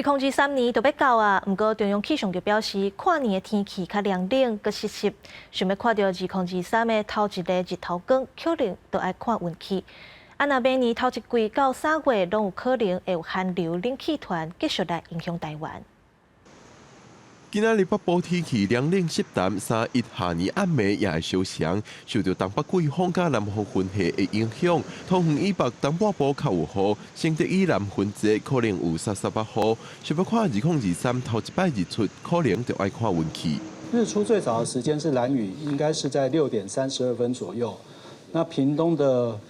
2023年就欲到啊，毋過中央氣象局表示，跨年的天氣較涼冷、閣濕濕，想欲看著2023的頭一個日頭光，可能都愛看運氣。啊，若明年頭一季到3月，攏有可能會有寒流冷氣團繼續來影響台灣。今仔日北部天氣涼冷濕澹，三一跨年暗暝也會相像，受著東北季風佮南方雲系的影響，桃園以北東半部較有雨，新竹以南雲濟可能有潲潲仔雨。想欲看2023頭一擺日出，可能就愛看運氣。日出最早的時間是蘭嶼，應該是在6點32分左右。那屏東的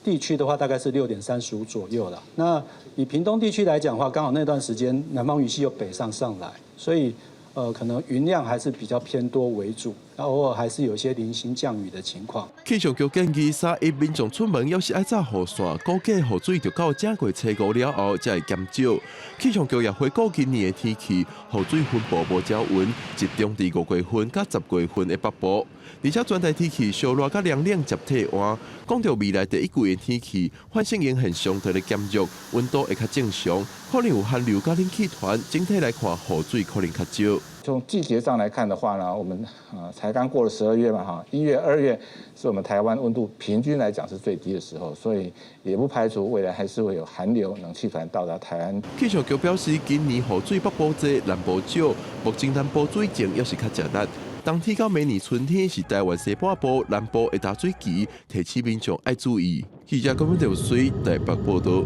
地區的話，大概是6點35左右啦。那以屏東地區來講的話，剛好那段時間南方雲系又北上上來，所以可能雲量還是比較偏多為主，那偶爾還是有一些零星降雨的情況。氣象局建議三一民眾出門猶是愛紮雨傘，估計雨水著到正月初五了後才會減少。氣象局也回顧今年的天氣，雨水分布無遮勻，集中佇5月份佮10月份的北部。而且全台天氣燒熱佮涼冷接替換，講著未來第一季的天氣，反聖嬰現象就咧減弱，溫度會較正常，可能有寒流佮冷氣團，整體來看雨水可能較少。從季節上來看的話呢，我們啊才剛過了12月嘛，哈，1月、2月是我們台灣溫度平均來講是最低的時候，所以也不排除未來還是會有寒流冷氣團到達台灣。氣象局表示，今年雨水北部濟，南部少，目前南部水情猶是較食力。冬天到明年春天是台灣西半部、南部的大水期，提醒民眾愛注意。記者郭文條水台北報道。